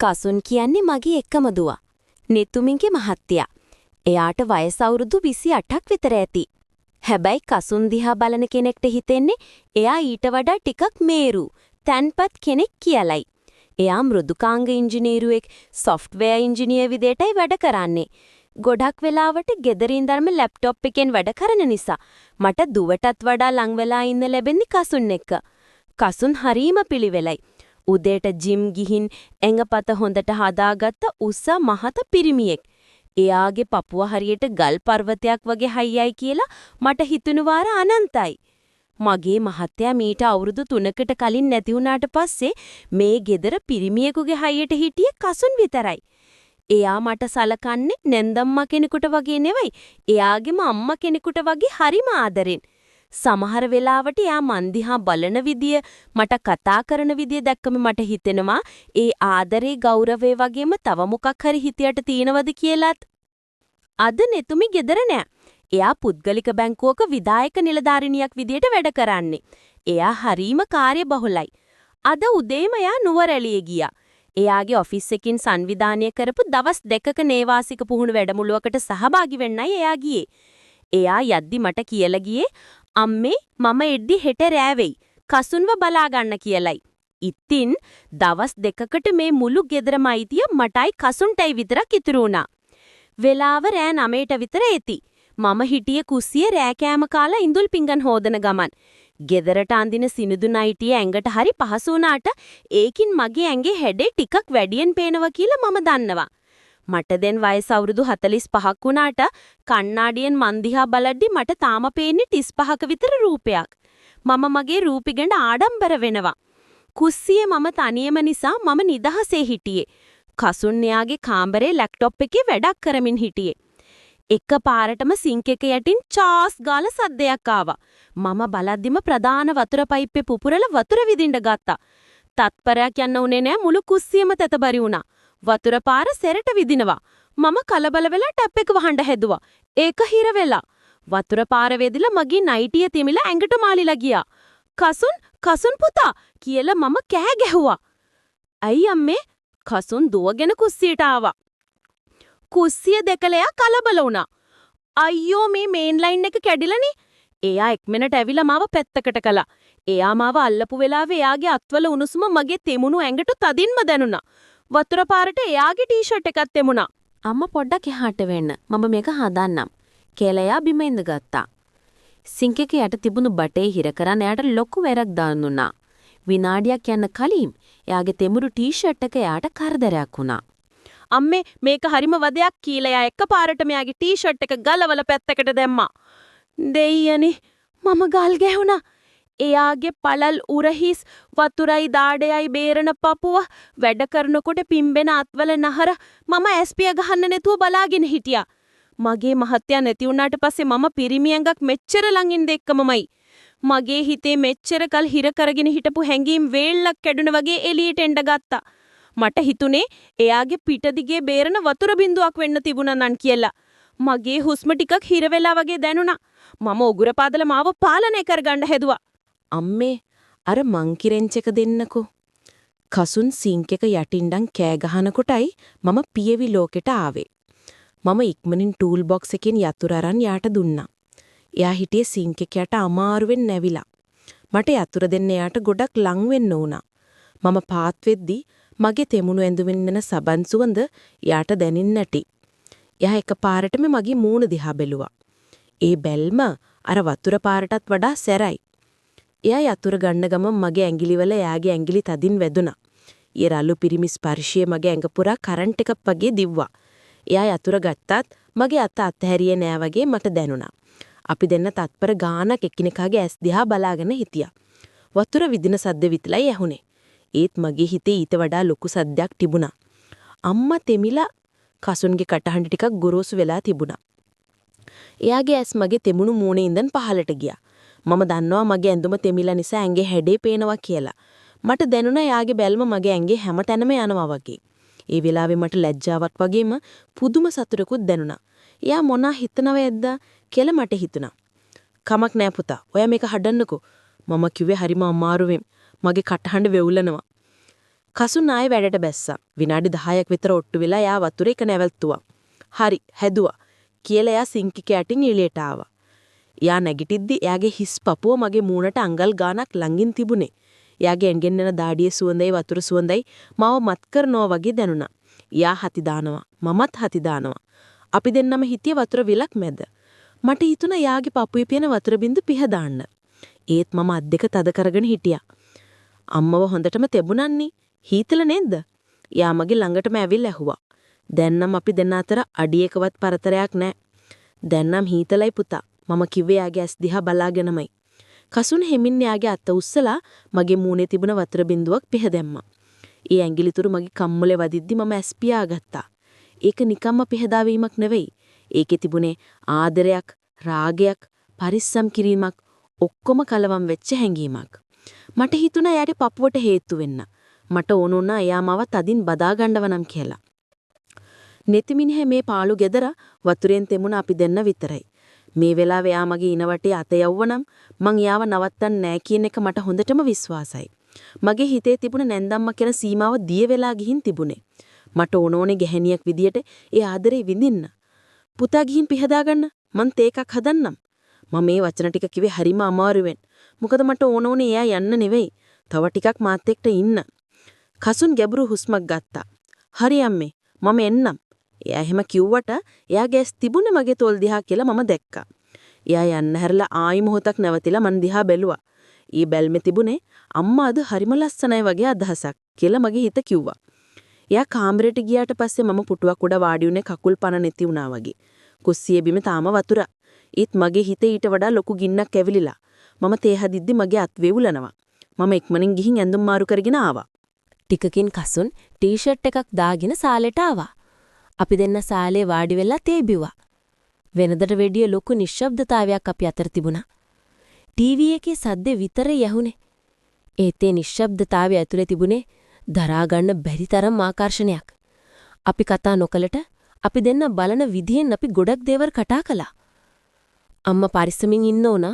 කසුන් කියන්නේ මගේ එකම දුව. නෙතුමින්ගේ මහත්තයා. එයාට වයස අවුරුදු 28ක් විතර ඇති. හැබැයි කසුන් දිහා බලන කෙනෙක්ට හිතෙන්නේ එයා ඊට වඩා ටිකක් මේරු, තැන්පත් කෙනෙක් කියලයි. එයා මෘදුකාංග ඉංජිනේරුවෙක්, සොෆ්ට්වෙයාර් ඉංජිනේර් විදියටයි වැඩ කරන්නේ. ගොඩක් වෙලාවට ගෙදර ඉඳන්ම ලැප්ටොප් එකෙන් වැඩ කරන නිසා මට දුවටත් වඩා ලං වෙලා ඉන්න ලැබෙන්නේ කසුන් එක්ක. කසුන් හරීම පිළිවෙලයි. උදේට ජිම් ගිහින් ඇඟපත හොඳට හදාගත්ත උස මහත පිරිමියෙක්. එයාගේ පපුව හරියට ගල් පර්වතයක් වගේ හයියයි කියලා මට හිතුණු වාර අනන්තයි. මගේ මහත්තයා මීට අවුරුදු 3කට කලින් නැති වුණාට පස්සේ මේ ගෙදර පිරිමියෙකුගේ හයියට හිටියේ කසුන් විතරයි. එයා මට සලකන්නේ නැන්දම්මා කෙනෙකුට වගේ නෙවෙයි, එයාගේම අම්මා කෙනෙකුට වගේ හරිම ආදරෙන්. සමහර වෙලාවට එයා මන් දිහා බලන විදිය, මට කතා කරන විදිය දැක්කම මට හිතෙනවා ඒ ආදරේ, ගෞරවය වගේම තව මොකක් හරි හිතියට තියෙනවද කියලාත්. අද නෙතුමි ගෙදර නෑ. එයා පුද්ගලික බැංකුවක විධායක නිලධාරිනියක් විදියට වැඩ කරන්නේ. එයා හරීම කාර්යබහුලයි. අද උදේම එයා නුවරඑළිය ගියා. එයාගේ ඔෆිස් එකකින් සංවිධානය කරපු දවස් 2ක නේවාසික පුහුණු වැඩමුළුවකට සහභාගී වෙන්නයි එයා ගියේ. එයා යද්දි මට කියලා ගියේ, "අම්මේ, මම එද්දි හෙට රෑ වෙයි. කසුන්ව බලා ගන්න" කියලයි. ඉතින් දවස් 2කට මේ මුළු ගෙදරම අයිතිය මටයි කසුන්ටයි විතරක් ඉතුරු වුණා. වෙලාව රෑ 9ට විතර ඇති. මම හිටියේ කුස්සියේ රෑ කෑම කාලා ඉඳුල් පිඟන් හෝදන ගමන්. ගෙදරට අඳින සිනිඳු නයිටිය ඇඟට හරි පහසු වුණාට ඒකින් මගේ ඇඟේ හැඩේ ටිකක් වැඩියෙන් පේනවා කියලා මම දන්නවා. මට දැන් වයස අවුරුදු 45ක් වුණාට කණ්ණාඩියෙන් මන් දිහා බලද්දි මට තාම පේන්නේ 35ක විතර රූපයක්. මම මගේ රූපෙ ගැන ආඩම්බර වෙනවා. කුස්සියේ මම තනියම නිසා මම නිදහසේ හිටියේ. කසුන් එයාගේ කාමරේ ලැප්ටොප් එකේ වැඩක් කරමින් හිටියේ. එක පාරටම සිංක් එක යටින් චාස් ගාලා සද්දයක් ආවා. මම බලද්දිම ප්‍රධාන වතුර පයිප්පේ පුපුරලා වතුර විදින්න ගත්තා. තත්පරයක් යන්න උනේ නෑ, මුළු කුස්සියම තෙතබරි වුණා. වතුර පාර සෙරට විදිනවා. මම කලබල වෙලා ටැප් එක වහන්න හැදුවා. ඒක හිර වෙලා. වතුර පාර වේදිලා මගේ නයිටිය තෙමිලා ඇඟට මාලිලා ගියා. "කසුන්, කසුන් පුතා" කියලා මම කෑ ගැහුවා. "ඇයි අම්මේ?" කසුන් දුවගෙන කුස්සියට ආවා. කුස්සිය දැකලා එයා කලබල වුණා. "අයියෝ, මේ මේන් ලයින් එක කැඩිලානේ." එයා ඉක්මනට ඇවිල්ලා මාව පැත්තකට කළා. එයා මාව අල්ලපු වෙලාවේ එයාගේ අත්වල උණුසුම මගේ තෙමුණු ඇඟට තදින්ම දැනුණා. වතුර පාරට එයාගේ ටී-ෂර්ට් එකත් තෙමුණා. "අම්මා, පොඩ්ඩක් එහාට වෙන්න. මම මේක හදන්නම්" කියලා එයා බිම ඉඳගත්තා. සිංක් එක යට තිබුණු බටේ හිර කරන්න එයාට ලොකු වෙරක් දාන්න වුණා. විනාඩියක් යන්න කලින් එයාගේ තෙමුණු ටී-ෂර්ට් එක එයාට කරදරයක් වුණා. "අම්මේ, මේක හරිම වදයක්" කියලා එයා එකපාරට මෙයාගේ ටී-ෂර්ට් එක ගලවලා පැත්තකට දැම්මා. දෙයියනේ, මම ගල් ගැහුණා. එයාගේ පළල් උරහිස්, වතුරයි දාඩයයි බේරන පපුව, වැඩ කරනකොට පිම්බෙන අත්වල නහර මම ඇස් පිය ගහන්න නැතුව බලාගෙන හිටියා. මගේ මහත්තයා නැති වුණාට පස්සේ මම පිරිමි ඇඟක් මෙච්චර ළඟින් දැක්කමමයි. මගේ හිතේ මෙච්චර කල් හිර කරගෙන හිටපු හැඟීම් වේල්ලක් කැඩුන වගේ එළියට එන්න ගත්තා. මට හිතුනේ එයාගේ පිට දිගේ බේරන වතුර බින්දුවක් වෙන්න තිබුණා නන් කියලා. මගේ හුස්ම ටිකක් හිර වෙලා වගේ දැනුණා. මම උගුර පාදලා මාව පාලනය කරගන්න හැදුවා. "අම්මේ, අර මංකි රෙන්ච් එක දෙන්නකෝ." කසුන් සිංක් එක යටින් ඉඳන් කෑ ගහන කොටයි මම පියවි ලෝකෙට ආවේ. මම ඉක්මනින් ටූල් බොක්ස් එකෙන් යතුරු අරන් එයාට දුන්නා. එයා හිටියේ සිංක් එක යට අමාරුවෙන් නැවිලා. මට යතුර දෙන්න එයාට ගොඩක් ලං වෙන්න වුණා. මම පාත් වෙද්දි මගේ තෙමුණු ඇඳුමින් එන සබන් සුවඳ එයාට දැනෙන්න නැටි. එයා එකපාරටම මගේ මූණ දිහා බැලුවා. ඒ බැල්ම අර වතුර පාරටත් වඩා සැරයි. එයා යතුර ගන්න ගමන් මගේ ඇඟිලිවල එයාගේ ඇඟිලි තදින් වැදුනා. ඒ රළු පිරිමි ස්පර්ශය මගේ ඇඟ පුරා කරන්ට් එකක් වගේ දිව්වා. එයා යතුර ගත්තත් මගේ අත අත්හැරියේ නෑ වගේ මට දැනුණා. අපි දෙන්න තත්පර ගානක් එකිනෙකාගේ ඇස් දිහා බලාගෙන හිටියා. වතුර විදින සද්ද විතරයි ඇහුනේ. ඒත් මගේ හිතේ ඊට වඩා ලොකු සද්දයක් තිබුණා. "අම්මා තෙමිලා." කසුන්ගේ කටහඬ ටිකක් ගොරෝසු වෙලා තිබුණා. එයාගේ ඇස් මගේ තෙමුණු මූණේ ඉඳන් පහළට ගියා. මම දන්නවා මගේ ඇඳුම තෙමිලා නිසා ඇඟේ හැඩේ පේනවා කියලා. මට දැනුණා එයාගේ බැල්ම මගේ ඇඟේ හැම තැනම යනවා වගේ. ඒ වෙලාවේ මට ලැජ්ජාවක් වගේම පුදුම සතුටකුත් දැනුණා. එයා මොනා හිතනවද කියලා මට හිතුණා. "කමක් නෑ පුතා. ඔයා මේක හදන්නකෝ." මම කිව්වේ හරිම අමාරුවෙන්. මගේ කටහඬ වෙවුලනවා. කසුන් ආයෙ වැඩට බැස්සා. විනාඩි 10ක් විතර ඔට්ටු වෙලා එයා වතුර එක නැවැත්තුවා. හරි, හැදුවා කියලා එයා සිංක් එක යටින් එළියට ආවා. එයා නැගිටිද්දි එයාගේ හිස් පපුව මගේ මූණට අඟල් ගාණක් ළඟින් තිබුණේ. එයාගේ ඇඟෙන් එන දාඩියේ සුවඳයි වතුර සුවඳයි මාව මත් කරනවා වගේ දැනුණා. එයා හති දානවා. මමත් හති දානවා. අපි දෙන්නම හිටිය වතුර විලක් මැද. මට හිතුණා එයාගේ පපුවේ තියෙන වතුර බින්දු පිහ දාන්න. ඒත් මම අත් දෙක තද කරගෙන හිටියා. අම්මව හොඳටම තෙබුණන්නේ. හීතල නේද? එයා මගේ ළඟටම ඇවිල්ලා ඇහුවා. දැන් නම් අපි දෙන්න අතර අඩි එකවත් පරතරයක් නෑ. දැන් නම් හීතලයි පුතා. මම කිව්වේ එයාගේ ඇස් දිහා බලාගෙනමයි. කසුන් හෙමින් එයාගේ අත උස්සලා මගේ මූණේ තිබුණ වතුර බින්දුවක් පිහ දැම්මා. ඒ ඇඟිලි තුරු මගේ කම්මුලේ වදිද්දි මම ඇස් පියාගත්තා. ඒක නිකම්ම පිහදාවීමක් නෙවෙයි. ඒකේ තිබුණේ ආදරයක්, රාගයක්, පරිස්සම් කිරීමක්, ඔක්කොම කලවම් වෙච්ච හැඟීමක්. මට හිතුණා එයාට පපුවට හේතු වෙන්න. මට ඕන වුණා එයා මාව තදින් බදා ගන්නව නම් කියලා. නෙතිමිනිහ මේ පාළු ගෙදර වතුරෙන් තෙමුණ අපි දෙන්න විතරයි. මේ වෙලාවේ එයා මගේ ඉන වටේ අත යවුවනම් මං එයාව නවත්තන්නේ නෑ කියන එක මට හොඳටම විශ්වාසයි. මගේ හිතේ තිබුණ නැන්දම්මා කියන සීමාව දිය වෙලා ගිහින් තිබුණේ. මට ඕන ඕනේ ගැහණියක් විදියට ඒ ආදරේ විඳින්න. පුතා ගිහින් පිහදාගන්න මං තේ එකක් හදන්නම්. මම මේ වචන ටික කිව්වේ හරිම අමාරුවෙන්. මොකද මට ඕන ඕනේ එයා යන්න නෙවෙයි. තව ටිකක් මාත් එක්ක ඉන්න. කසුන් ගැඹුරු හුස්මක් ගත්තා. හරි අම්මේ, මම එන්නම්. එයා එහෙම කිව්වට එයාගේ ඇස් තිබුණේ මගේ තොල් දිහා කියලා මම දැක්කා. එයා යන්න හැරලා ආයි මොහොතක් නැවතිලා මන් දිහා බැලුවා. ඊ බැල්මේ තිබුණේ අම්මා අද හරිම ලස්සනයි වගේ අදහසක් කියලා මගේ හිත කිව්වා. එයා කාමරේට ගියාට පස්සේ මම පුටුවක් උඩ වාඩි වුණේ කකුල් පන නැති වුණා වගේ. කුස්සියේ බිම තාම වතුර. ඒත් මගේ හිතේ ඊට වඩා ලොකු ගින්නක් ඇවිලිලා. මම තේ හදිද්දි මගේ අත් වෙවුලනවා. මම ඉක්මනින් ගිහින් ඇඳුම් මාරු කරගෙන ආවා. ටිකකින් කසුන් ටී-ෂර්ට් එකක් දාගෙන සාලෙට ආවා. අපි දෙන්න සාලේ වාඩි වෙලා තේ බිව්වා. වෙනදට වැඩිය ලොකු නිශ්ශබ්දතාවයක් අපි අතර තිබුණා. ටීවී එකේ සද්දේ විතරයි ඇහුනේ. ඒත් ඒ නිශ්ශබ්දතාවය ඇතුලේ තිබුණේ දරා ගන්න බැරි තරම් ආකර්ෂණයක්. අපි කතා නොකලට අපි දෙන්න බලන විදිහෙන් අපි ගොඩක් දේවල් කතා කළා. අම්මා පරිස්සමින් ඉන්න ඕන.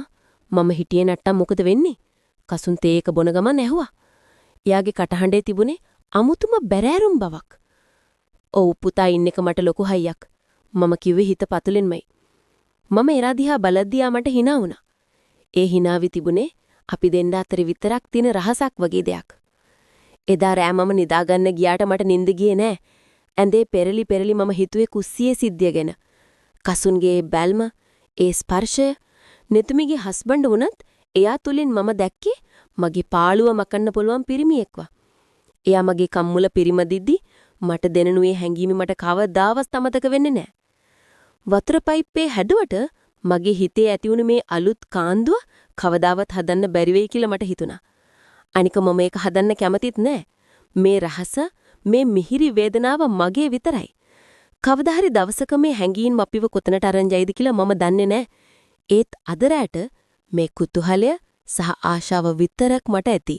මම හිටියේ නැත්තම් මොකද වෙන්නේ? කසුන් තේ එක බොන ගමන් ඇහුවා. එයාගේ කටහඬේ තිබුණේ අමුතුම බැරෑරුම් බවක්. ඔව් පුතා ඉන්න එක මට ලොකු හයියක්. මම කිව්වේ හිත පතුලෙන්මයි. මම එරා දිහා බලද්දී ආ මට හිනා වුණා. ඒ හිනාවි තිබුණේ අපි දෙන්න අතර විතරක් තියෙන රහසක් වගේ දෙයක්. එදා රෑ මම නිදා ගන්න ගියාට මට නිින්ද ගියේ නෑ. ඇඳේ පෙරලි පෙරලි මම හිතුවේ කුස්සියේ සිද්ධිය ගැන. කසුන්ගේ බැල්ම, ඒ ස්පර්ශය, නෙතුමිගේ හස්බන්ඩ් වුණත් එයා තුලින් මම දැක්කේ මගේ පාළුව මකන්න පුළුවන් පිරිමියෙක්ව. එයා මගේ කම්මුල පිරිමදිද්දි මට දැනුණු ඒ හැඟීම මට කවදාවත් අමතක වෙන්නේ නෑ. වතුර පයිප්පේ හැදුවට මගේ හිතේ ඇතිවුණු මේ අලුත් කාන්දුව කවදාවත් හදන්න බැරි වෙයි කියලා මට හිතුණා. අනික මම ඒක හදන්න කැමතිත් නෑ. මේ රහස, මේ මිහිරි වේදනාව මගේ විතරයි. කවදා හරි දවසක මේ හැඟීම් අපිව කොතනට අරන් යයිද කියලා මම දන්නේ නෑ. ඒත් අද රැට මේ කුතුහලය සහ ආශාව විතරක් මට ඇති.